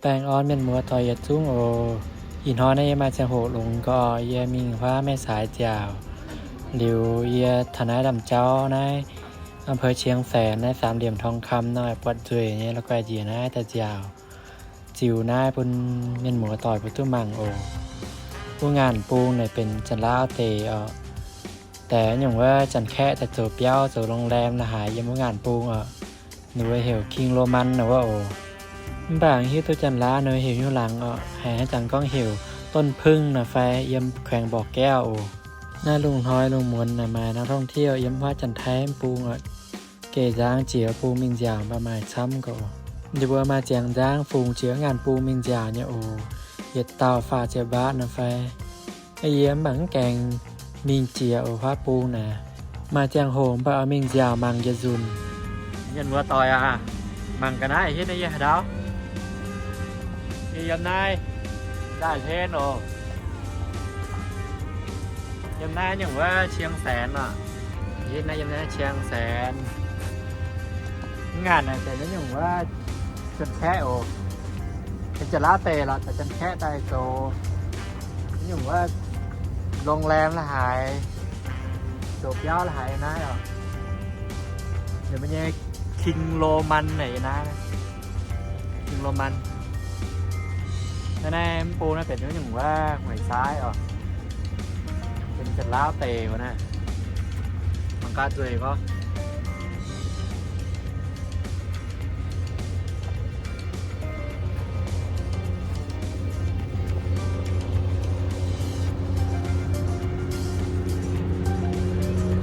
Baengh orn mienh muoz doic yietc zungv oc. Ih hnoi naaiv yie maaih ziangh hoc longx gau, yie mingh huaav Maiv Saaix nziaauc. Liuz yie taux naaiv Ndaamv Jauv naaiv, อำเภอเชียงแสน naaiv สามเหลี่ยมทองคำ nor, buatc nzueic nyei la'guaih njiec naaiv daaih nziaauc, ziux naaiv bun mienh muoz doic mbuo duqv mangc oc. Wuov ngaanc bung naaic benx Janx-Laauv deic oc. Daix nyungc wuov Janx-Kaeqv daaih zoux biauv zoux โรงแรม la'haaix yiem wuov ngaanc bung oc. Ninh mbuo heuc คิงส์โรมัน naaic wuov oc. Mv baac hiuv duqv Janx-Laauv ninh mbuo heuc nyungc laangz oc, haiz haaix zanc gorngv heuc ต้นผึ้ง naaic fai yiem แขวงบ่อแก้ว oc. Naaiv lungh hnoi lungh muonz naaic maaih นักท่องเที่ยว yiem huaav Janx-Taiv mv bung oc, geh nzangv jiex bung mingh nziaauc mv baac maaih camv gau. Ninh mbuo maaih ziangx nzangv fungx jiex ngaanc bung mingh nziaauc nyei oc. Yietc dauh faah ziepc mbaatv naaic fai. Yie mv baac mv gaengh mingh jiex oc, huaav bung naaic. Maaih ziangh hoc mv baac oix mingh nziaauc mangc yietc nzunc. Mienh muoz doic aac, mangc ga'naaiv hitv naaiv yie haaix ndau. Yie yiem naaiv ndaaih hlen oc. Yiem naaiv nyungc wuov เชียงแสน oc. Hitv naaiv yiem naaiv เชียงแสน. Mv ngaanc naaic benx naaiv nyungc wuov Janx-Kaeqv oc. Benx Janx-Laauv deic lorqc, caux Janx-Kaeqv daaih zoux nyungc wuov โรงแรม la'haaix, zoux biauv la'haaix naaiv oc. Ninh mbuo nyei คิงส์โรมัน naaic yiem naaiv. คิงส์โรมัน naaiv, naaiv mv bung naaiv benx nyungc wuov Hueic Saaiv oc. Benx Janx-Laauv deic wuov naaiv. Mangc gaax nzueic gorngv.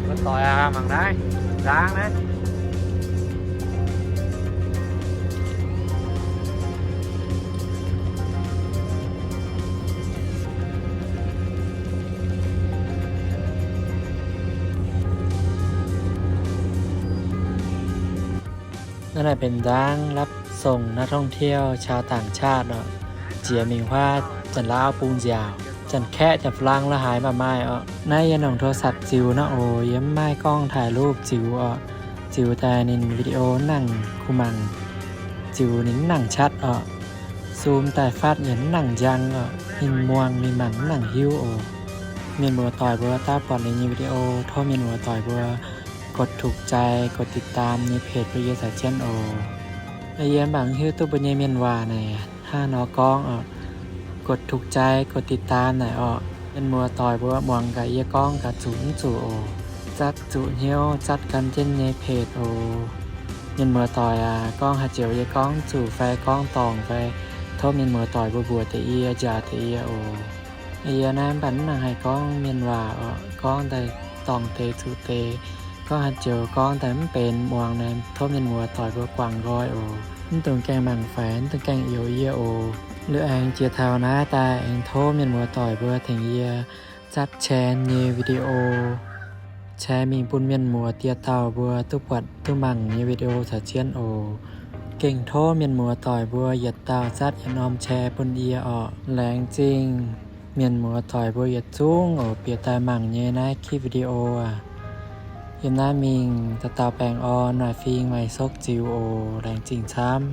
Muoz-doic aac, mangc naaiv, nzangv naaiv. Naaiv naaic benx nzangv รับส่งนักท่องเที่ยวชาวต่างชาติ oc, jiex mingh huaav Janx-Laauv bung nziaauc. Janx-Kaeqv, Janx-Faa^lang la'haaix mv baac maaih oc. Naaiv yie nongc โทรศัพท์ ziux naaiv oc, yie mv maaih กล้องถ่ายรูป ziux oc. Ziux daaih ninh วิดีโอ mv nangc kuh mangc, ziux ninh mv nangc ชัด oc. Zoom daaih fatv yaac mv nangc njang oc, ninh muangx ninh mangc mv nangc hiuv oc. Mienh muoz-doic mbuo daav buatc liuz nyei วิดีโอ, tov mienh muoz-doic mbuo กดถูกใจ, กดติดตาม nyei เพจ bun yie caux jienv oc. Yie mv baac mv hiuv duqv mbuo nyei mienh waac naaic hnangv haaix nor gorngv oc. กดถูกใจ, กดติดตาม naaic oc. Mienh muoz-doic mbuo muangx gaax yie gorngv gaax zuqc mv zuqc oc. Zatv zuqc hnyouv zatv gan jienv nyei เพจ oc. Mienh muoz-doic aac, gorngv haaix joux yie gorngv zuqc fai gorngv dorngc fai, tov mienh muoz-doic mbuo mbuox deix yie, njaaux deix yie oc. Yie naaiv mv baac mv nangc haih gorngv mienh waac oc, gorngv daaih dorngc deix zuqc deix. Gorngv haaix joux gorngv daaih mv benx muangx naaic, tov mienh muoz-doic mbuo guangc nqoi oc. Mv dungx gaengh mangc faix, mv dungx gaengh youx yie oc. Liuz aengx jiex taux naaiv daaih aengx tov mienh muoz-doic mbuo tengx yie zatv แชร์ nyei video, แชร์ mingh bun mienh muoz die dauh mbuo duqv buatc duqv mangc nyei video caux jienv oc. Gengh tov mienh muoz-doic mbuo yietc dauh zatv yietc norm แชร์ bun yie oc. Laengz zingh mienh muoz-doic mbuo yietc zungv oc, bieqc daaih mangc nyei naaiv คลิปวิดีโอ aac. Yiem naaiv mingh dauh dauh baengh orn, maaih fing maaih sokv ziux oc. Laengz zingh camv.